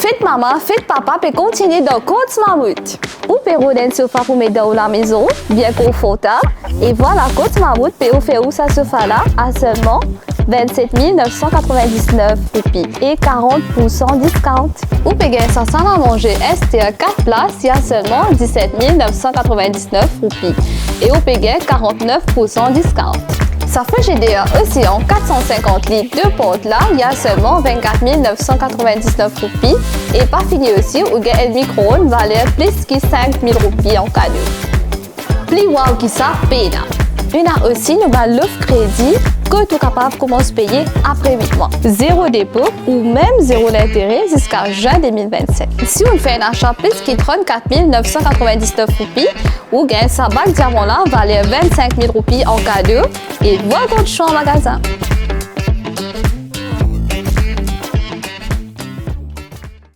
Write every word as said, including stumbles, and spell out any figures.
Fet mama, fet papa pe kontigne dan Courts Mammouth. Ou pe rod enn sofa pou met dan ou lamezon, bien konfortab. E vwala, Courts Mammouth pe ofer ou sa sofa la a selman vennset mil nef san katrovendisnef roupi e karant pou san discount. Ou pe gagn sa sal a manze Esther kat plas, li a selman diset mil nef san katrovendisnef roupi e ou pe gagn karantnef pou san discount. Sa frizider Océan kat san sinkant lit de port la, li a selman vennkat mil nef san katrovendisnef roupi e pa fini osi, ou gagn enn mikro-ond valer plis ki sink mil roupi an kado. Pli waw ki sa, pena. Ena osi nou bann lof kredi kot ou kapav koumans peye apre wit mwa. Zero depo ou mem zero lintere ziska zin de mil vennset. Si ou fer enn asa plis ki trannkat mil nef san katrovendisnef roupi, ou gagn sa bag diaman la valer vennsink mil roupi an kado e vwar kot swa an magazin.